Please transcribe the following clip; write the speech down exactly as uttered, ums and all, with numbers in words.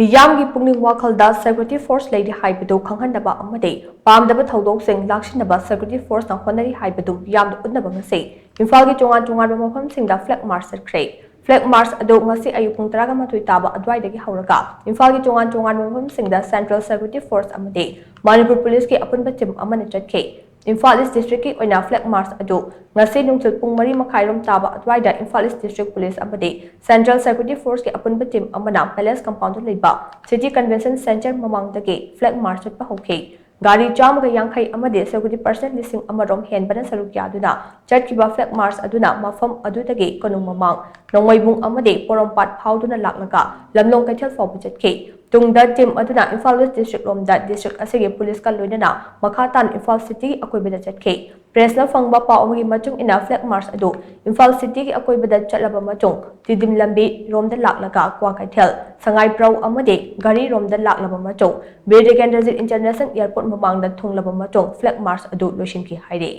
ꯃꯤꯌꯥꯝꯒꯤ ꯄꯨꯛꯅꯤꯡ ꯋꯥꯈꯜꯗ security force ꯂꯩꯔꯤ ꯍꯥꯏꯕꯗꯨ ꯈꯪꯍꯟꯅꯕ ꯑꯃꯗꯤ ꯄꯥꯝꯗꯕ ꯊꯧꯗꯣꯛꯁꯤꯡ ꯂꯥꯛꯁꯤꯟꯅꯕ security force ꯅ ꯍꯣꯠꯅꯔꯤ ꯍꯥꯏꯕꯗꯨ ꯃꯤꯌꯥꯝꯗ ꯎꯠꯅꯕ ꯉꯁꯤ ꯏꯝꯐꯥꯜꯒꯤ ꯇꯣꯉꯥꯟ ꯇꯣꯉꯥꯟꯕ ꯃꯐꯝꯁꯤꯡꯗ flag march ꯆꯠꯈ꯭ꯔꯦ꯫ Flag march ꯑꯗꯨ ꯉꯁꯤ ꯑꯌꯨꯛ ꯄꯨꯡ ꯇꯔꯥꯒ ꯃꯥꯊꯣꯏ ꯇꯥꯕ ꯑꯗꯨꯋꯥꯏꯗꯒꯤ ꯍꯧꯔꯒ ꯏꯝꯐꯥꯜꯒꯤ ꯇꯣꯉꯥꯟ ꯇꯣꯉꯥꯟꯕ ꯃꯐꯝꯁꯤꯡꯗ Central Security Force ꯑꯃꯗꯤ ꯃꯅꯤꯄꯨꯔ Police ꯀꯤ ꯑꯄꯨꯟꯕ team ꯑꯃꯅ ꯆꯠꯈꯤ꯫ ꯏꯝꯐꯥꯜ East District ꯀꯤ ꯑꯣꯏꯅ flag march ꯑꯗꯨ ꯉꯁꯤ ꯅꯨꯡꯊꯤꯜ ꯄꯨꯡ ꯃꯔꯤ ꯃꯈꯥꯏꯔꯣꯝ ꯇꯥꯕ ꯑꯗꯨꯋꯥꯏꯗ ꯏꯝꯐꯥꯜ East District Police ꯑꯃꯗꯤ Central Security Force ꯀꯤ ꯑꯄꯨꯟꯕ team ꯑꯃꯅ Palace Compound ꯗ ꯂꯩꯕ City Convention Center ꯃꯃꯥꯡꯗꯒꯤ flag march ꯆꯠꯄ ꯍꯧꯈꯤ꯫ ꯒꯥꯔꯤ ꯆꯥꯝꯃꯒ ꯌꯥꯡꯈꯩ ꯑꯃꯗꯤ security personnel ꯂꯤꯁꯤꯡ ꯑꯃꯔꯣꯝ ꯍꯦꯟꯕꯅ ꯁꯔꯨꯛ ꯌꯥꯗꯨꯅ ꯆꯠꯈꯤꯕ flag march ꯑꯗꯨꯅ ꯃꯐꯝ ꯑꯗꯨꯗꯒꯤ ꯀꯣꯅꯨꯡ ꯃꯃꯥꯡ, ꯅꯣꯡꯃꯩꯕꯨꯡ ꯑꯃꯗꯤ ꯄꯣꯔꯣꯝꯄꯥꯠ ꯐꯥꯎꯗꯨꯅ ꯂꯥꯛꯂꯒ ꯂꯝꯂꯣꯡ ꯀꯩꯊꯦꯜ ꯐꯥꯎꯕ ꯆꯠꯈꯤ꯫ ꯇꯨꯡꯗ team ꯑꯗꯨꯅ ꯏꯝꯐꯥꯜ West District ꯔꯣꯝꯗ district ꯑꯁꯤꯒꯤ police ꯀ ꯂꯣꯏꯅꯅ ꯃꯈꯥ ꯇꯥꯅ ꯏꯝꯐꯥꯜ City ꯒꯤ ꯑꯀꯣꯏꯕꯗ ꯆꯠꯈꯤ꯫ Press ꯅ ꯐꯪꯕ ꯄꯥꯎ ꯑꯃꯒꯤ ꯃꯇꯨꯡ ꯏꯟꯅ, flag march ꯑꯗꯨ ꯏꯝꯐꯥꯜ City ꯒꯤ ꯑꯀꯣꯏꯕꯗ ꯆꯠꯂꯕ ꯃꯇꯨꯡ, ꯇꯤꯗꯤꯝ ꯂꯝꯕꯤ ꯔꯣꯝꯗ ꯂꯥꯛꯂꯒ ꯀ꯭ꯋꯥꯀꯩꯊꯦꯜ, ꯁꯉꯥꯏꯄ꯭ꯔꯧ ꯑꯃꯗꯤ ꯘꯔꯤ ꯔꯣꯝꯗ ꯂꯥꯛꯂꯕ ꯃꯇꯨꯡ, ꯕꯤꯔ ꯇꯤꯀꯦꯟꯗ꯭ꯔꯖꯤꯠ International Airport ꯃꯃꯥꯡꯗ ꯊꯨꯡꯂꯕ ꯃꯇꯨꯡ flag march ꯑꯗꯨ ꯂꯣꯏꯁꯤꯟꯈꯤ ꯍꯥꯏꯔꯤ꯫